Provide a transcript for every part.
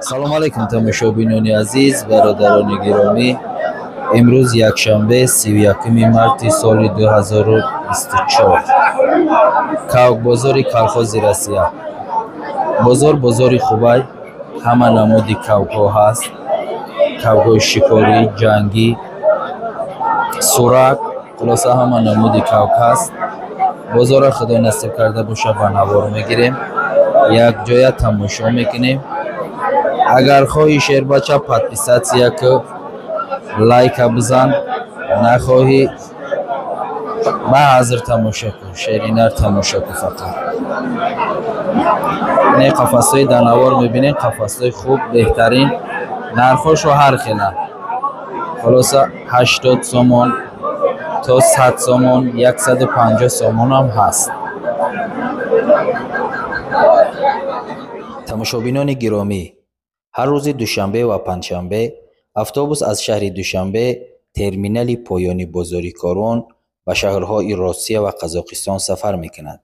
Салом алейкум, тамошобинони азиз, бародарони гиромӣ. Имрӯз якшанбе, 31 марти соли 2024. Кавкбозори колхози Россия. Бозор бозори хубай, ҳама намуди кавкҳо ҳаст. Кавкҳои шикорӣ, ҷангӣ, сурак, хулоса ҳама намуди кавк ҳаст. Бозорро худо насиб карда боша, ба навор мегирем, якҷоя тамошо мекунем. Агар хоҳӣ, шербача, подписаться ку, лайка бизан, нахоҳӣ, ба ҳазр тамошо кун, шеринар тамошо кун фақат. Не қафасҳои дар навор мебинем, қафасҳои хуб, беҳтарин, нархҳошо ҳар хела. Хулоса 80 сомон то 100 сомон, 150 сомонам ҳаст. Тамошобинони гиромӣ, ҳар рӯзи душанбе ва панҷшанбе автобус аз шаҳри Душанбе, терминали поёни бозори Корвон, ба шаҳрҳои Россия ва Қазоқистон сафар мекунад.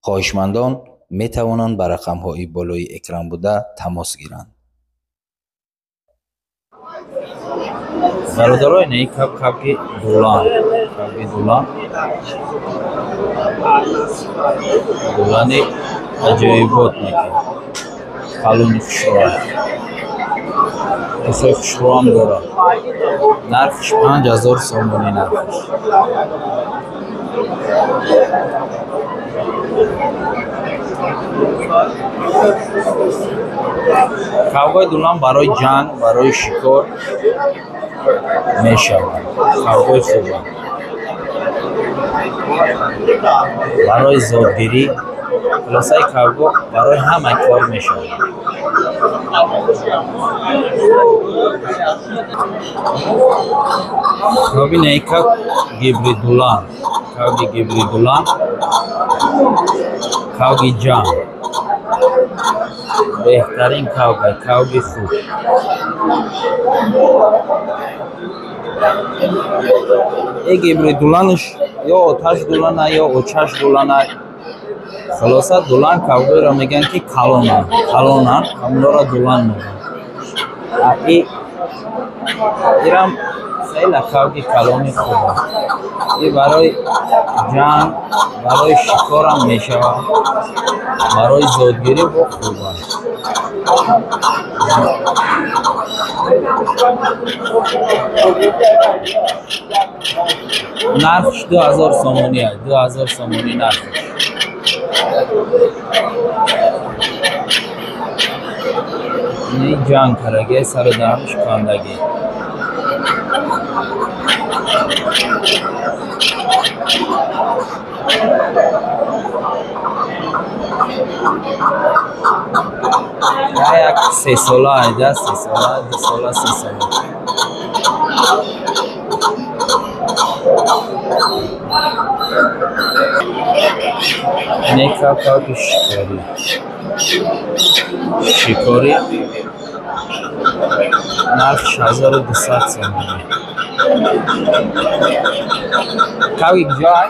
Хоҳишмандон метавонанд ба рақамҳои болои экран буда тамос гиранд. Бародарои, неи каб кабки дулан, кабки дулан, дулани аҷоибот неки, калони хушрӯа, тусои хушрӯам дорад. Нархш 5000 сомонӣ нархш. Кавгои дулан барои ҷанг, барои шикор мешавад. Кавгои хубанд. Барои зодгирӣ, хулосаи кавго барои ҳама кор мешавад. Бибинед, кав гибридулан, кавги гибридулан, кавги ҷанг. Беҳтарин кавгай, кавги хуб. Э гибридуланш ё оташ дулана, ё очаш дулана. Хулоса дулан кавгоеро мегӯянд, ки калонанд, калонанд, ҳамонро дулан мегӯянд. И ирам хеле кавги калони хуб аст. И барои ҷанг, барои шикорам мешавад, барои зодгирӣ бо хуб аст. Нархш 2000 сомонӣ аст, 2000 сомонӣ нархш. Ини ҷанг кардаги, сару дармш кандагӣ. Як сесола айда, сесола, дусола, сесола. Нека кавки шикорӣ. Шикорӣ нархш 1200 сомонӣ. Кавки куҷо ай?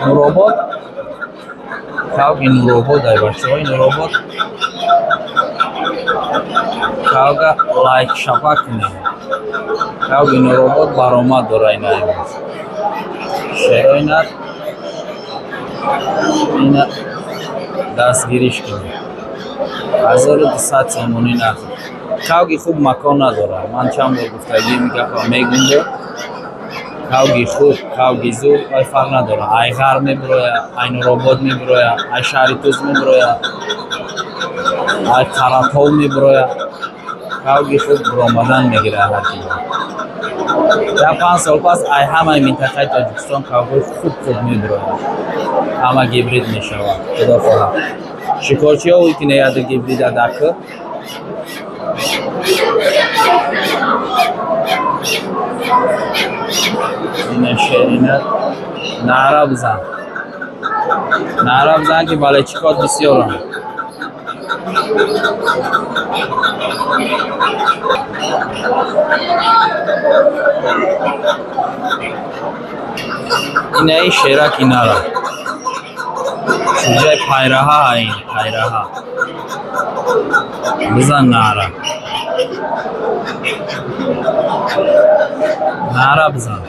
Нуробод. Кавги Нуробод ай, бачаҳои Нуробод. Кавга лайк шапа кунед. Кавги Нуробод баромад дора ина имрӯз. Шерои нар ина дастгириш кунед. 1200 сомонӣ нарх. Кавги хуб макон надорад. Ман чанд бор гуфтагиам гапа мегӯм. Кавги хуб, кавги зуд ай фарқ надорад. Ай ғарб мебироя, ай Нуробод мебироя, ай шаҳри Туз мебироя, ай Қаратов мебироя. Кавги хуб биромадан мегирад ҳар ки. Дар 5 сол пас ай ҳамаи минтақаи Тоҷикистон кавгои хуб хуб мебирояд. Ҳама гибрид мешавад. Худо хоҳад. Шикорчиҳо ӯ ки неяду гибрида дакы. Ина шерина нара бизан. Нара бизан, ки балечикот бисёранд. Инаи шераки нара. Чуҷаи пайраҳа ин, пайраҳа. Бизан нара. Нара бизан.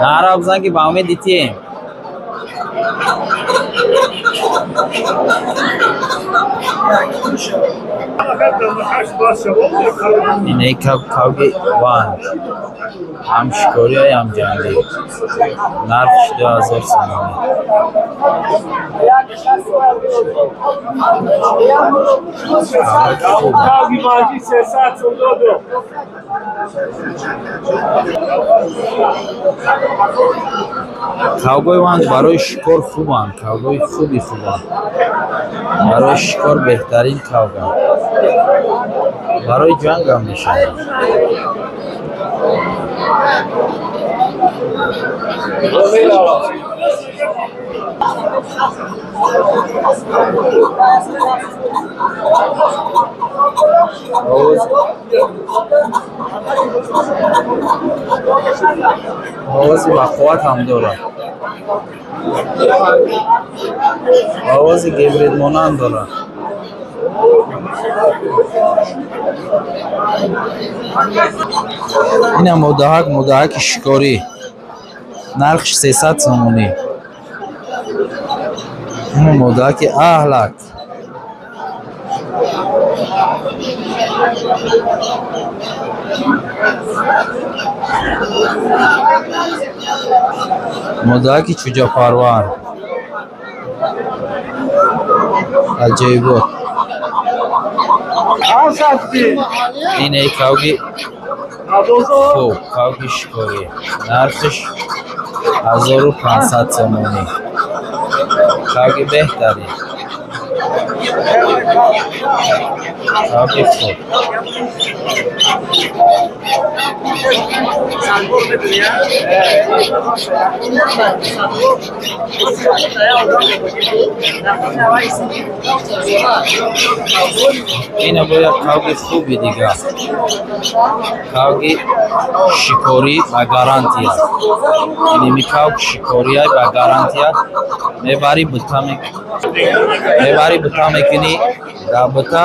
Нара бизан ки ба умеди тием. Инаи кавги ванҷ. Ҳам шикорӣ, ҳам ҷангӣ. Нархш 2000 сомонӣ. Кавгои ванҷ барои шикор хубанд. Кавгои хуби хубанд. Барои шикор беҳтарин кавганд. Барои ҷангам мешавад. Овози бақувват ҳам дорад. Овози гибридмонанд дорад. Ина модаҳак, модаҳаки шикорӣ. Нархш 300 сомонӣ. Ина модаҳаки аҳлак. Модаҳаки чӯҷапарвар. Аҷоибот. Инаи кавги хуб, кавги шикорӣ. Нархш 1500 сомонӣ. Кавги беҳтарин. Кавги хуб. Ина бояд кавги хуби дигар. Кавги шикорӣ ба гарантия. Иними кавг шикория ба гарантия. Мебари бута мекунӣ, дар бута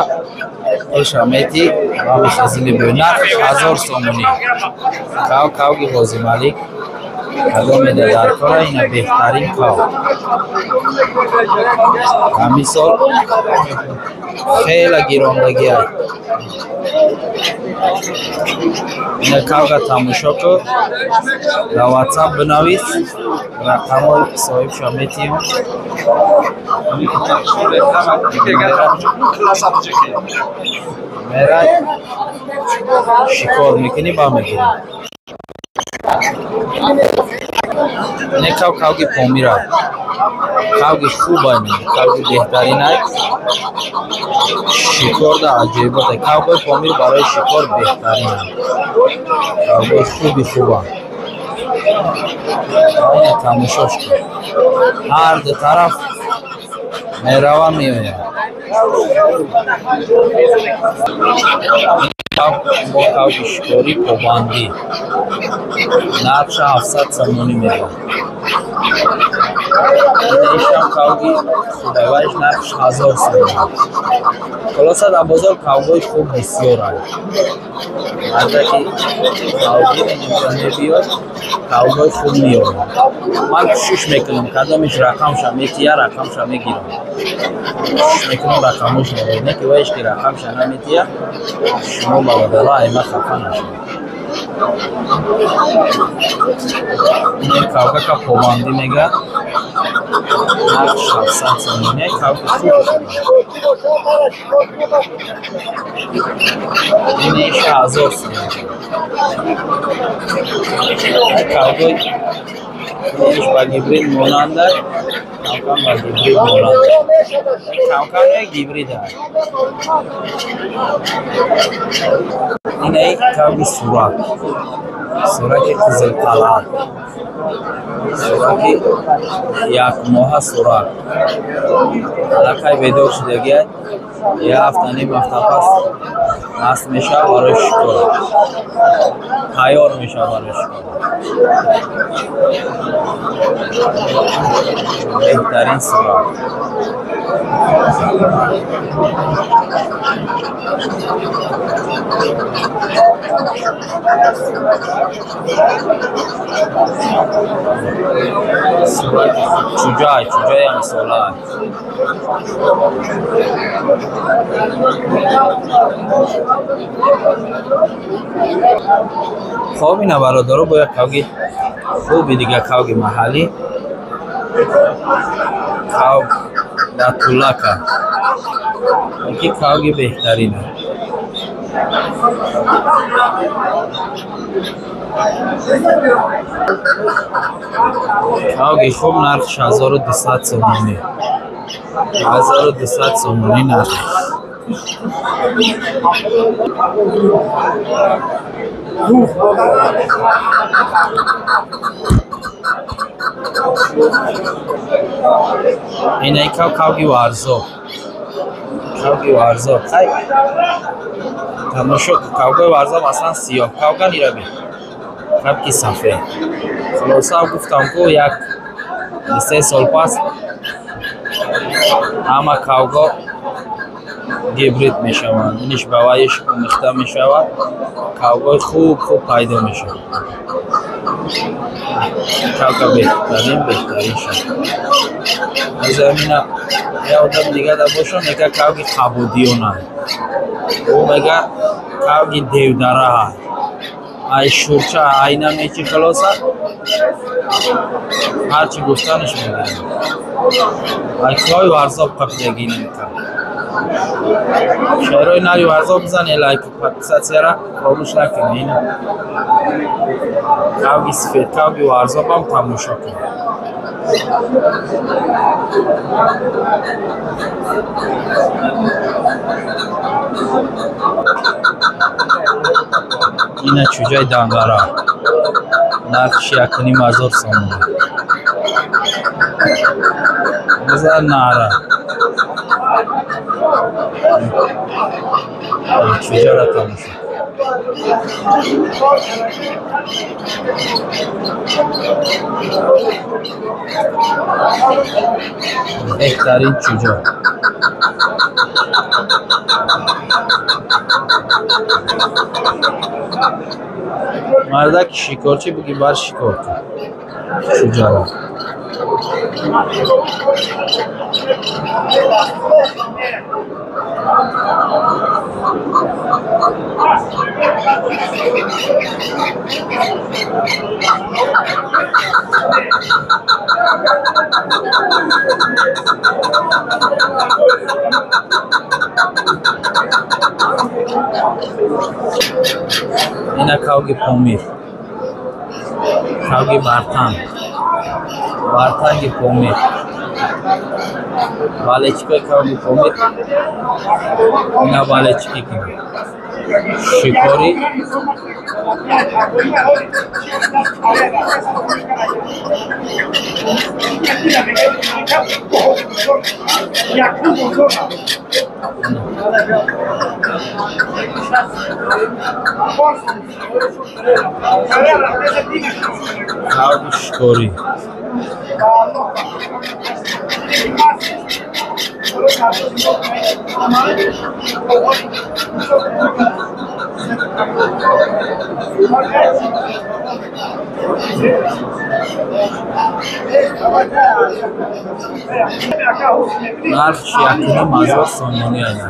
пеша метӣ ва мехезӣ мебиёӣ. Нархш 1000 сомонӣ. Кавг кавги Ғозималик. Кадоме дар кора ина беҳтарин кавг. Ҳамин сол хеле гирондагиа. Ина кавга тамошо кун, дар WhatsApp бинавис, рақамҳои соҳибша метиҳам. Мерай шикор мекунӣ, ба мегирӣ. Ина кавг кавги Помира. Кавги хубай, кавги беҳтаринай. Шикор да аҷоиботай. Кавгои Помир барои шикор беҳтаринанд. Кавгои хуби хубанд. Ина тамошош кун. Ҳар ду тараф мерава меояд. Бо кавги шикорӣ побандӣ. Нархша 700 сомонӣ меравад. Инаишам кавги хубайвайш нархш 1000 сомонӣ. Хулоса дар бозор кавгои хуб бисёранд. Ҳарда ки кавги инҷо мебиёд, кавгои хуб меёбад. Ман кӯшиш мекунам, кадомиш рақамша метия, рақамша мегирам. Кӯшиш мекунам рақамошро, не ки вайш ки рақамша наметия, шумо бародаро айма хафа нашавед. Ин кавгака побандӣ мегӯяд. Нархш 700 сомонӣ. Кавги хуб. Инаиша 1000 сомонӣ. Кавгои Инаш ба гибрид монанда, камкам ба гибрид монанда. Камкам не гибрид аст. Инаи кавги сурак. Сураки Қизилқалъа. Сураки якмоҳа сурак. Аллакай бедор шудагиай. Як ҳафта ним ҳафта пас маст мешавад барои шикор. Тайёр мешавад барои шикор. Беҳтарин сурак. Сураки чуҷай, чуҷаи ҳамсола. Хоб ина бародаро бо як кавги хуби дига кавги маҳаллӣ. Кавг дар тулака. Ки кавги беҳтарина. Кавги хуб нархш 1200 сомонӣ. 1200 сомонӣ нарх. Инаи кав кавги варзоб. Кавги варзоб. Хай. Тамошо кавгои варзоб аслан сиёҳ кавган ираби. Кавги сафед. Хулоса гуфтам ку як се сол пас ҳама кавго гибрид мешаванд. Иниш ба вайш омехта мешавад. Кавгои хуб хуб пайдо мешавад. Кавга беҳтарин беҳтарин шуд. Аз ҳамина як одам дига да боша мега кавги қабудиёна. Ӯ мега кавги девдара. Ай шурча ай намечи хулоса ҳарчи гуфтанаш мегирам. Ай кой варзоб қапидагӣ намекард. Шерои нари варзоб бизане лайк подписатсияра фаромӯш накунед. Ина кавги сифед кавги варзобам тамошо кунед. Ина чуҷаи дангара. Нархш 1500 сомонӣ. Бизар нара. Чуҷара тамошо. Беҳтарин чуҷа. Мардаки шикорчӣ буги бар шикор кун. Чуҷара. Ина кавги Помир. Кавги Бартанг. Бартанги Помир. Балечкаи кавги Помир. Ина балечки кунед. Шикори кавги шикорӣ. Нархш 1500 сомонӣ аст.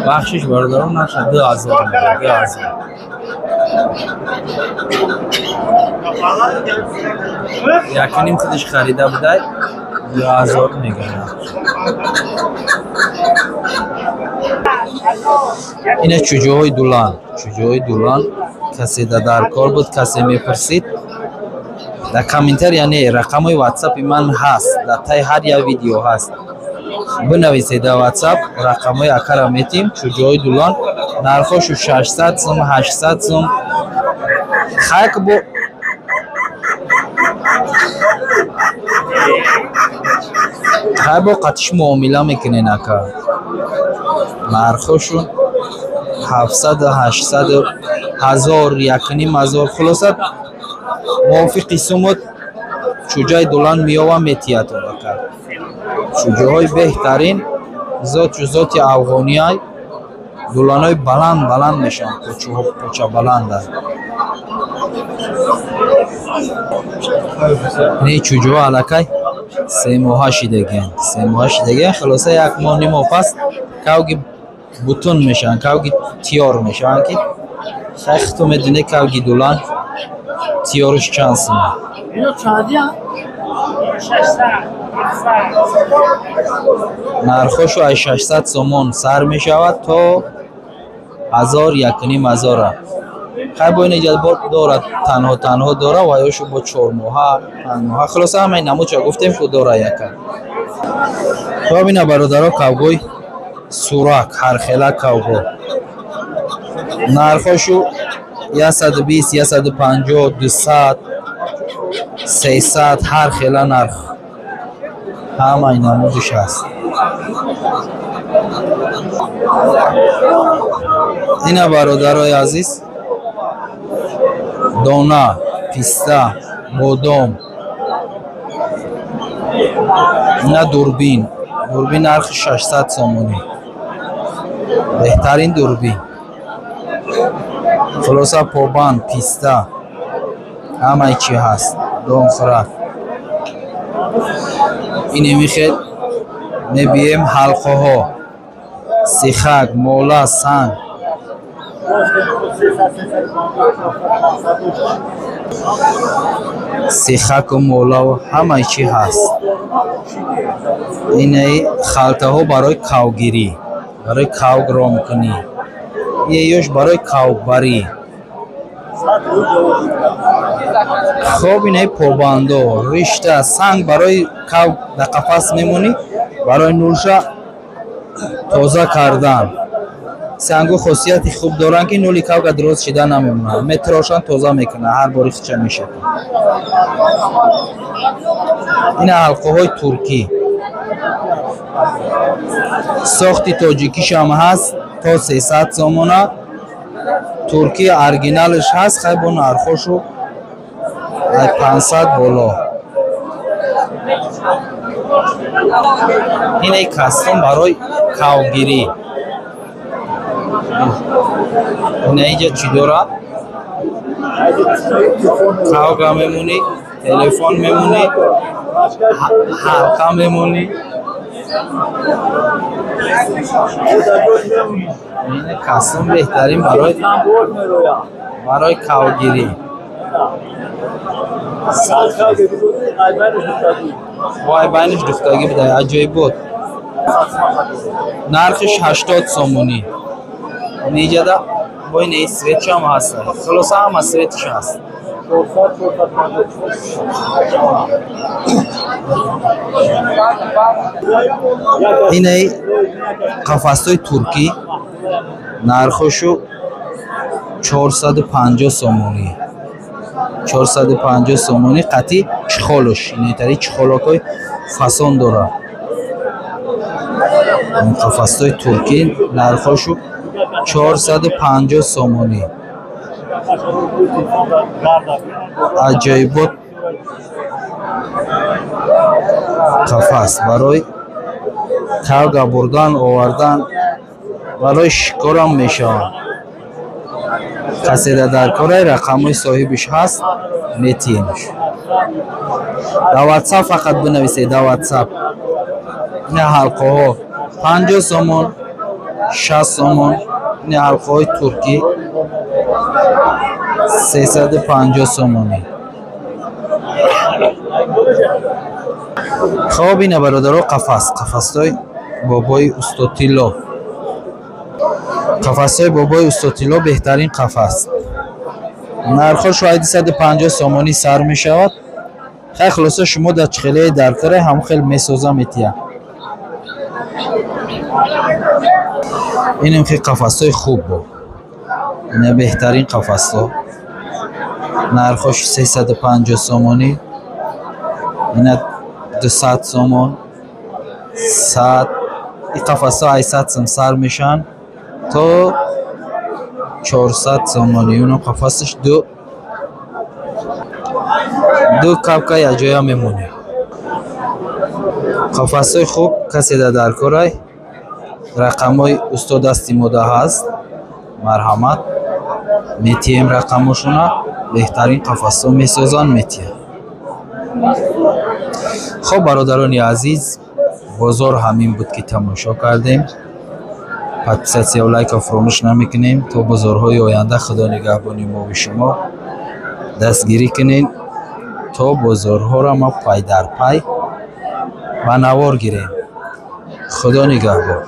Бахшиш бародарон, нарха 2000 мега, 2000. Якуним худаш харида будай, 2000 мега. Ина чуҷоҳои дулан, чуҷоҳои дулан касе дар кор буд, касе мепурсид. Дар комментария не, рақамҳои ватсапи ман ҳаст, дар таи ҳар як видео ҳаст. Бинависед дар ватсап, рақамҳои акара метим. Чуҷоҳои дулан нархҳошу 600 сум, 800 сум. Хайк бо хай бо қатиш муомила мекунен ака. Нархҳошун 700, 800, 1000, 1500. Хулоса мувофиқи сумот чуҷаи дулан меёва метиҳад ака. Чуҷоҳои беҳтарин зоту зоти афғониай, дуланҳои баланд баланд мешаванд, кӯча баланда. Ини чуҷоҳо аллакай семоҳа шидагианд, семоҳа шидагианд. Хулоса як моҳ ним моҳ пас кавги бутун мешаванд, кавги тиёр мешаванд, ки хай худтон медонед кавги дулан тиёриш чанд сум. Нархҳошу аз 600 сомон сар мешавад то 1000, 1500. Хай бо ин иҷа дорад, танҳо танҳо дора ва ёшу бо 4 моҳа, 5 моҳа. Хулоса ҳамаи намудша гуфтем ку дора яка. Хоб ина бародаро, кавгои сурак, ҳархела кавго. Нархҳошу 120, 150, 200, 300, ҳар хела нарх. Ҳамаи намудиш ҳаст. Ина бародарои азиз, дона, писта, бодом, ина дурбин. Дурбин нархи 600 сомонӣ. Беҳтарин дурбин. Хулоса побанд, писта, ҳамаи чӣ ҳаст. Донхӯрак. Ине михел мебием ҳалқаҳо, сихак, мола, санг. Сихаку молаву ҳамаи чӣ ҳаст. Инаи халтаҳо барои кавгирӣ, барои кавг ромкунӣ. Иёш барои кавгбарӣ. Хоб инаи побандо, ришта, санг барои кавг дар қафас мемонӣ, барои нӯлша тоза кардан. Сангу хосияти хуб доранд, ки нӯли кавга дуруст шида намемонад. Метрошанд, тоза мекунад, ҳар бори хича мешавад. Ина ҳалқаҳои туркӣ. Сохти тоҷикишам ҳаст то 300 сомона. Туркӣ оригиналш ҳаст, хай бо нархҳошу 500 боло. Инаи кастом барои кавгирӣ. Ина инҷа чӣ дорад? Кавга мемонӣ, телефон мемонӣ, ҳалқа мемонӣ. Ина кастом беҳтарин барои кавгирӣ. Вай байниш духтагӣ буда, аҷоиб буд. Нархиш 80 сомонӣ. Ниҷада бо ин светшам ҳаст. Хулоса ҳама светш ҳаст. Инаи қафасҳои туркӣ нархошу 450 сомонӣ. 450 сомонӣ қатъи чхолош. Инетари чхолокҳои фасон дорад. Қафасҳои туркӣ нархошу 450 сомонӣ. Аҷоибот қафас барои кавга бурдан, овардан, барои шикорам мешавад. Касе дар кораи рақамҳои соҳибиш ҳаст, метиҳемш. Дар ватсап фақат бинависед, дар ватсап. Ина ҳалқаҳо 50 сомон, 60 сомон. Ин ҳалқаҳои туркӣ 350 сомонӣ. Хоб, ина бародаро қафас, қафасҳои бобои устотилло. Қафасҳои бобои устотилло беҳтарин қафас. Нархҳо шояд 250 сомонӣ сар мешавад. Хай, хулоса, шумо дар чихелаи даркаре ҳам хел месоза метия. Инем хе қафасҳои хуб бо. Ина беҳтарин қафасҳо. Нархош 350 сомонӣ. Ина 200 сомон, 100. Ин қафасҳо 800 сом сар мешаванд то 400 сомонӣ. Уно қафасаш ду капка якҷоя мемонӣ. Қафасҳои хуб касе дар даркорай, рақамҳои устод дасти мода ҳаст. Марҳамат, метиҳем рақамошона. Беҳтарин қафасҳо месозанд, метиҳанд. Хоб, бародарони азиз, бозор ҳамин буд ки тамошо кардем. Подписатсия ва лайка фуромӯш намекунем. То бозорҳои оянда Худо нигаҳбони мову шумо. Дастгирӣ кунед то бозорҳоро мо пай дар пай ба навор гирем. Худо нигаҳбон.